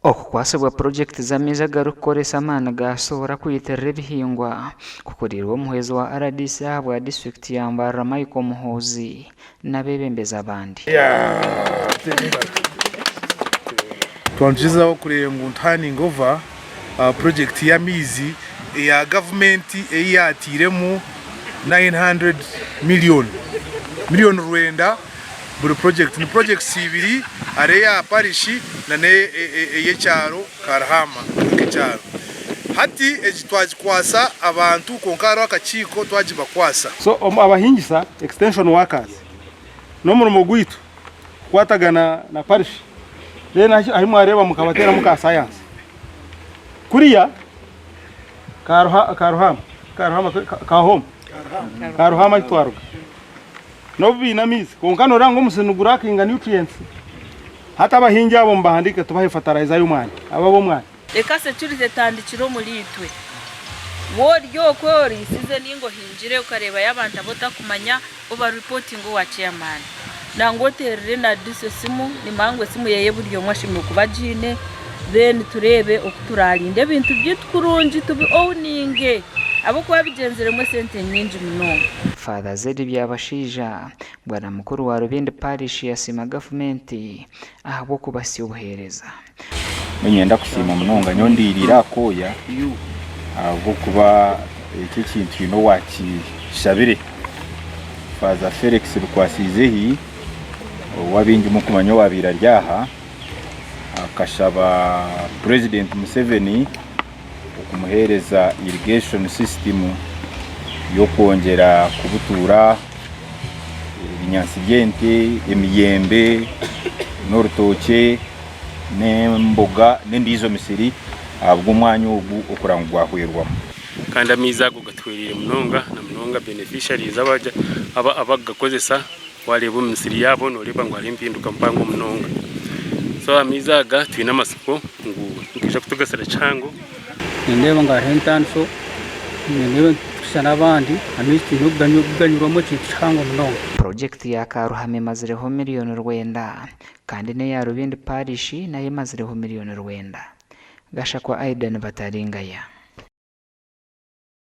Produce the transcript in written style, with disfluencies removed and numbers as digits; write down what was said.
Okukwatsibwa purogyekiti z'amaizi agarikukoresa amaani ga soora kwitirira ebihingwa kukuriirwe omuhwezi wa rdc ahabwa disiturikiti ya Mbarara Michael Muhoozi n'abeebembezi abandi. Twagyezaho kureeba ngu nituhandinga ova purojekiti y'amaizi eya gavumenti ei yaatairemu 900 miliyoni, miliyoni rwenda buri purojekiti. Ni purojekiti ibiri hariho eya parishi nana ey'ekyaro Karuhama nk'ekyaro. Hati egi twagikwatsa abantu kwonka hariho akakiiko twagibakwatsa. So abahingisa, extension workers, n'omurimo gwaitu kukwatagana na parish then ahi mwareeba mukabateeramu ka science. Kuriya Karuhama, Karuhama, Karuhama ahi twaruga n'obu baine amaizi kwonka noreeba ngu omusiri nigurakinga nutrients. Hati abahingi abo mubahandiike tubahe fertilizer y'omwani, abo ab'omwani. Reka security etandikire omuri itwe. Waaba ori okwe oriisize ninga ohingire okareebayo abantu abu otakumanya, oba reportinge owa chairman. Nangwa oteerere na DISO esimu, nimanya ngu esimu yeye buri omwe ashemereire kuba agiine, then tureebe oku turaarinde ebintu byaitu kurungi tubi owninge ahabw'okuba bigyenziremu esente nyingi munonga. Father Zeddy Byabashaija, Bwana mukuru wa Rubindi Parish yasiima gavumenti ahabw'okubasya obuheereza. Niinyenda kusiima munonga nyowe ndiiriire aha kooya ahabw'okuba eki ekintu haine owaakishabire. Faaza Felix Rukwasiizehi ou abaingi murikumanya owaabaire ari aha akashaba Purezidenti Museveni okumuheereza irrigation system y'okwongyera kubutuura ebinyaatsi by'ente, emiyembe n'orutookye n'emboga n'endiijo misiri ahabw'omwanya ogu okureba ngu gwahwerwamu. Kandi amaizi ago gatuhwereire munonga na munonga beneficiaries abakugakozesa wareeba omu misiri yaabo noreeba ngu hariho empinduka mpango munonga. So amaizi aga twine amatsiko ngu nigaija kutugasira kihango. Nindeeba ngu hariho entaaniso, nindeeba nitushusha n'abandi, amaizi twine kuganyurwamu ekintu kihango munonga. Purogyekiti ya Karuhama emazireho miriyoni rwenda kandi n'eya Rubindi Parish nayo emazireho miriyoni rwenda. Gashakwa Aidan Bataringaya.